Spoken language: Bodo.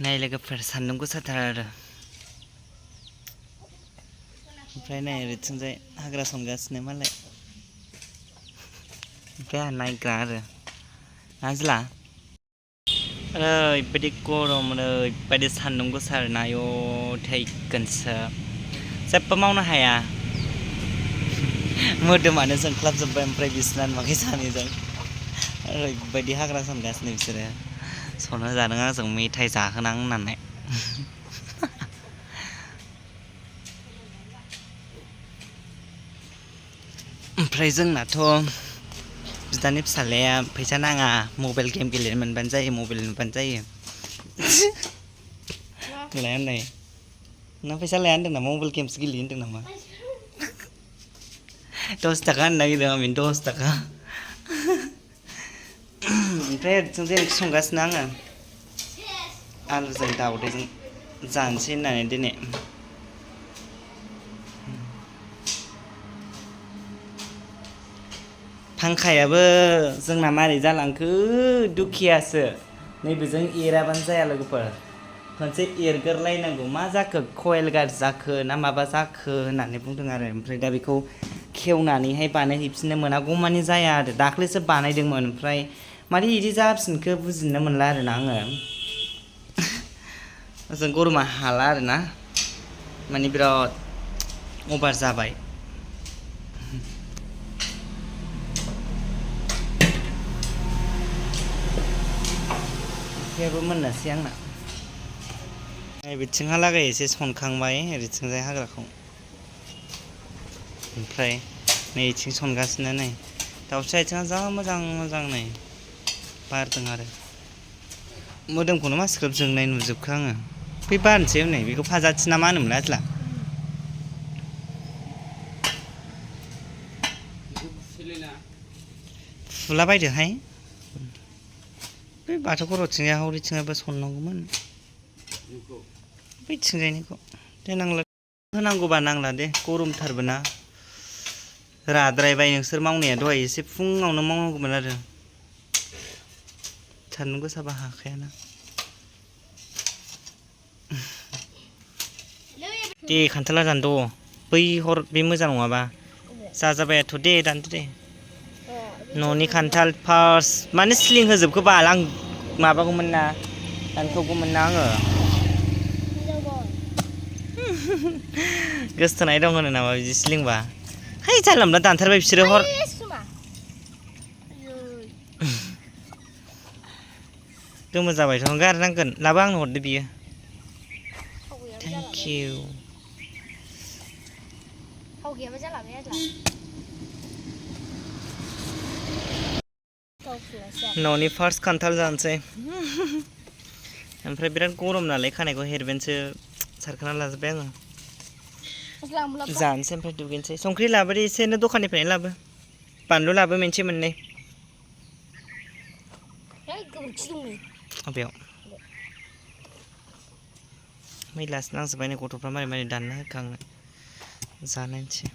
नाय लोगोफोर सान्दुं गोसाथार आरो ओमफ्राय नाय ओरैथिंजाय हाग्रा सनगासिनो मालाय ओमफ्राय आंहा नायग्रा आरो नाज्ला ओरैबायदि गरम ओरैबायदि सान्दुं गोसा आरोना आयौ थैगोनसो जेबो मावनो हाया मोदोमानो जोंख्लाबजोब्बाय ओमफ्राय बिसोरना नुवाखै सानैजों ओरैबायदि हाग्रा सनगासिनो बिसोरो सनहो जादों आंजों मेथाइ जाहोनां होननानै ओमफ्राय जोंनाथ' बिदानि फिसाज्लाया फैसा नाङा मबाइल गेम गेलेनो मोनबानो जायो मबाइल नुबानो जायो लाया होननाय नोंना फैसा लाया होनदों नामा मबाइल गेमसो गेलेयो होनदों नामा 10 थाखा होननो नागिरदों आं 10 थाखा ओमफ्राय ओरैथिंजाय ओंख्रि संगासिनो आङो आलुजों दाउदैजों जानोसै होननानै दिनै फांखायाबो जोंना मारै जालांखो दुखियासो नैबेजों एराबानो जाया लोगोफोर खनसे एरगोरलायनांगौ मा जाखो कयेल गाज्रि जाखो ना माबा जाखो होननानै बुंदों आरो ओमफ्राय दा बेखौ खेवनानैहाय बानायहैफिननो मोनागौमानि जाया आरो दाख्लैसो बानायदोंमोन ओमफ्राय मारै बिदि जाफिनखो बुजिनो मोनला आरोना आङो ओजों गरमा हाला आरोना माने बिराद अभार जाबाय ओंख्रियाबो मोननोसै आंना बिथिंहालागै एसे सनखांबाय ओरैथिंजाय हाग्राखौ ओमफ्राय नै इथिं सनगासिनो नै दाउस्रि आथिङा जा मोजां मोजां नै बारदों आरो मोदोमखौनो मानसिखौ जोंनाय नुजोबखो आङो फै बारनोसै हनै बेखौ फाजाथि ना मा होनोमोनलाय आज्ला फुलाबायदोहाय बै बाथौ खर'थिंजाय हौरैथिंजायबो सननांगौमोन बैथिंजायनिखौ दे नांला होनांगौबा नांला दे गरमथारबो ना राद्रायबाय नोंसोर मावनाया दहाय एसे फुङावनो मावनांगौमोन आरो सान्दुं गोसाबा हाखायाना दे खान्थाला दानद' बै हर बे मोजां नङाबा जाजाबायाथ' दे दानदो दे न'नि खान्थाल फार्स्ट मानो स्लिं होजोबखो बाल आं माबागौमोन ना दानखौगौमोन ना आङो गोसथोनाय दं होनो नामा बिदि स्लिंबा है जानला मोनला दानथारबाय बिसोरो हर गोमो जाबायथ' गारनांगोन लाबो आंनो हरदो बियो थेंक इउ न'नि फार्स्ट खान्थाल जानोसै ओमफ्राय बिराद गरम नालाय खानायखौ हेरबेन्डसो सारखाना लाजोब्बाय आङो जानोसै ओमफ्राय दुगैनोसै संख्रि लाबोदो एसेनो दखाननिफ्रायनो लाबो बानलु लाबो मोनसे मोननै अबेयाव मैलासो नांजोब्बाय नै गथ'फ्रा मारै मारै दानना होखो आंनो जानायनोसै